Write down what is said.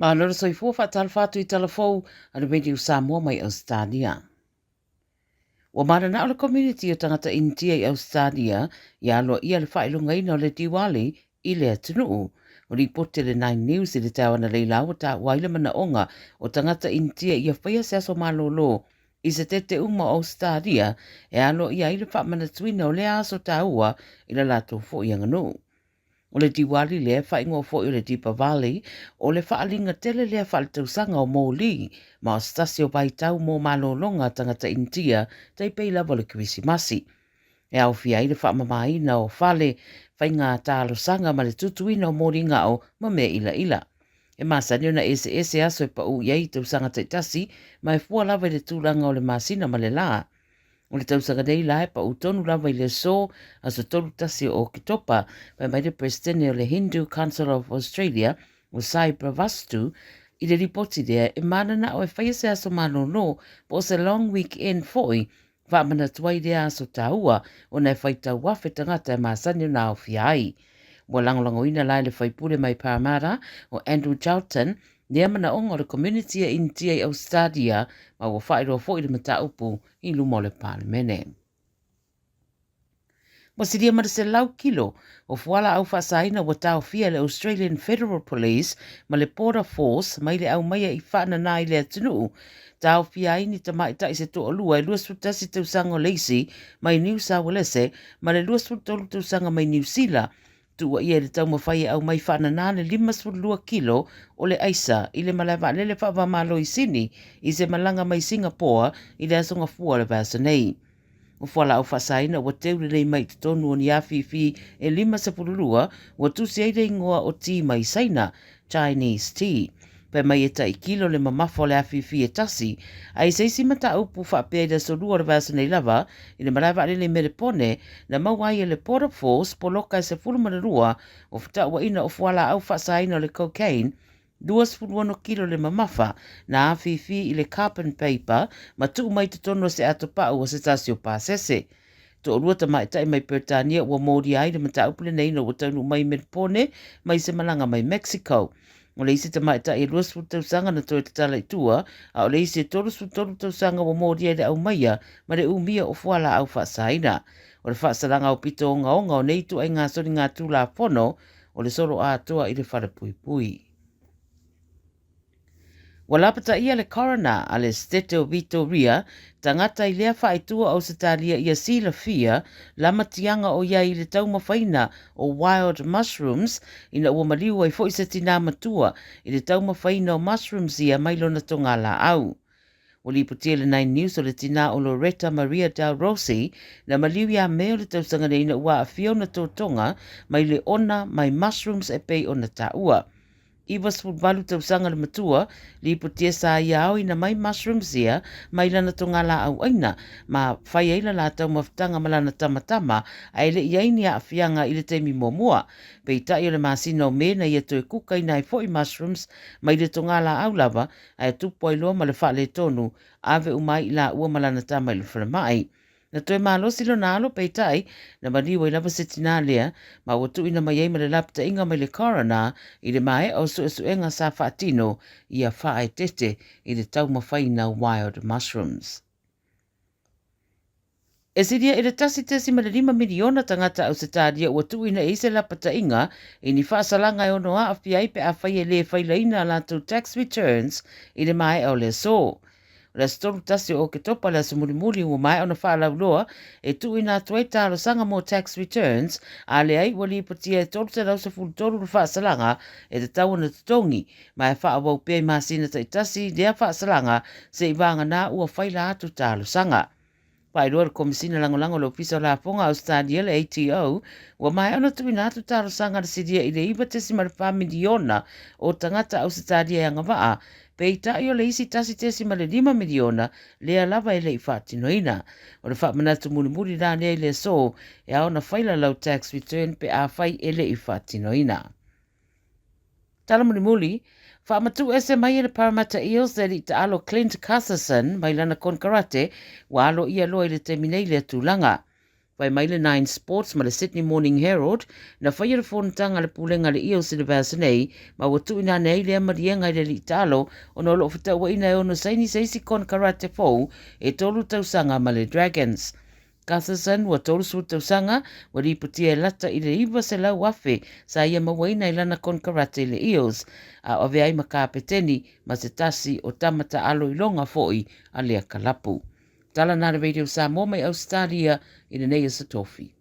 Malo le soifua faatalofa atu i tala fou a le Radio Samoa mai Ausetalia. Ua mananao le community o tagata Initia i Ausetalia ia aloaia le faailogaina o le Diwali i le atunuu. Ua lipoti e le Nine News i le taeao analeila ua taua ai le manaoga o tagata Initia ia faia se aso malolo i se tete uma o Ausetalia e aloaia ai le faamanatuina o lea aso taua i la latou foi aganuu. O le Diwali lea e faaigoa foi o le Deepavali, o le faaaliga tele lea faaletausaga o moli, ma o se tasi o vaitau mo malologa a tagata Initia tai pei lava o le Kerisimasi. E aofia ai le faamamaina o fale, faiga talosaga ma le tutuina o moli gao ma mea ilaila. E masani ona eseese aso e pau i ai i tausaga taitasi ma e fua lava i le tulaga o le masina ma le la. O le tausaga nei la e pau tonu lava i le aso, aso 31 o Oketopa, fai mai le Peresetene o le Hindu Council of Australia, o Sai Bravastu, i le lipoti lea e mananao e faia se aso malolo po o se long weekend foi faamanatu ai lea aso taua ona e faitau afe tagata e masani ona aofia ai. Ua lagolagoina la e le faipule mai Parramatta o Andrew Charlton lea manaoga o le community e Initia i Ausetalia ma ua faailoa foi le mataupu i luma o le Palemene. Ua silia ma le 100 kilo o fualaau faasaina ua taofia e le Australian Federal Police ma le Border Force mai le aumaia i faanana i le atunuu. Taofia ai ni tamaitai se toalua e 21 tausaga o le isi mai Niu Sauelese ma le 23 tausaga mai Niu Sila Tuuaia i le taumafai e aumai faanana le 52 kilo o le aisa i le malae vaalele faava-o-Malo i Sini i se malaga mai Singapoa i le aso Gafua o le vaiaso nei. O fualaau faasaina ua teu lelei mai i totonu o ni afifi e 52 ua tusi ai le igoa o ti mai Saina, Chinese tea. Fai mai e tai kilo le mamafa o le afifi e tasi, a i se isi mataupu faapea i le aso Lua o le vaiaso nei lava, i le malae vaalele i Melepone, na maua ai e le Border Force poloka e 12 o fetauaiga o fualaau faasaina o le cocaine, 26 kilo le mamafa, na afifi i le carbon paper ma tuu mai i totonu o se atopau a se tasi o pasese. Toalua tamaitai mai Peretania ua molia ai le mataupu lenei ina ua taunuu mai i Melepone mai se malaga mai Mexico. O le isi tamaitai e 20 tausaga na toe tatala i tua, a o le isi e 33 tausaga ua molia i le aumaia ma le umia o fualaau faasaina. O le faasalaga aupito ogaoga o nei ituaiga soligatulafono o le solo atoa i le falepuipui. Ua lapataia le coroner a le Setete o Vitoria, tagata i lea faaitua o Ausetalia ia silafia lamatiaga o i ai i le taumafaina o wild mushrooms ina ua maliu ai foi se tinā matua i le taumafaina o mushrooms ia mai lona togalaau. Ua lipotia e le Nine News o le tinā o Loretta Maria Del Rossi na maliu iā Me o le tausaga nei ina ua aafia ona totoga mai le ona mai mushrooms e pei ona taua. 98 tausaga le matua, lipotia sa ia aoina mai mushrooms ia mai lana togalaau aina, ma fai ai la la taumafataga ma lana tamatama, ae le i ai ni aafiaga i le taimi muamua. Peitai o le masina o Me na ia toe kukaina ai foi mushrooms mai le togalaau lava, ae tupu ai loa ma le faaletonu, ave uma ai i laua ma lana tama i le falemai. Na toe malosi lona alo, peitai, na maliu ai lava se tinā lea, ma ua tuuina mai ai ma le lapataiga mai le coroner i le maea o suesuega sa faatino ia faaeteete i le taumafaina wild mushrooms. E silia i le 1.5 miliona tagata Ausetalia ua tuuina i ai se lapataiga i ni faasalaga e ono aafia ai pe afai e le failaina a latou tax returns i le maea o le aso. O le aso 31 o Oketopa le aso mulimuli ua maea ona faalauiloa e tuuina atu ai talosaga mo tax returns, a leai ua lipotia e 313 le faasalaga e tatau ona totogi, ma e faaauau pea i masina taitasi lea faasalaga seivagana ua faila atu talosaga. Faailoa e le Komesina Lagolago o le Ofisa o Lafoga a Ausetalia, le ATO, ua maea ona tuuina atu talosaga a le silia i le 9.4 miliona o tagata Ausetalia e agavaa, peitai o le isi 1.5 miliona lea lava e le i faatinoina. O le faamanatu mulimuli la lea i le aso e ao ona faila lau tax return pe afai e le i faatinoina. Tala mulimuli, Faamatuu ese mai e le Parramatta Eels le alii taalo Clint Gutherson mai lana konekarate ua aloaia loa i le taimi nei lea tulaga. Fai mai le Nine Sports ma le Sydney Morning Herald, na faia le fonotaga a le pulega a le Eels i le vaiaso nei, ma ua tuuina ane ai lea maliega i le alii taalo ona o lo o fetauaiina e ono saini se isi konekarate fou e 3 tausaga ma le Dragons. Gutherson ua 30 tausaga, ua lipotia e lata i le 900,000 sa ia mauaina i lana konekarate i le Eels, a o avea ai ma kapeteni ma se tasi o tama taalo iloga foi a lea kalapu. Tala na le Radio Samoa mai Ausetalia i lenei aso Tofi.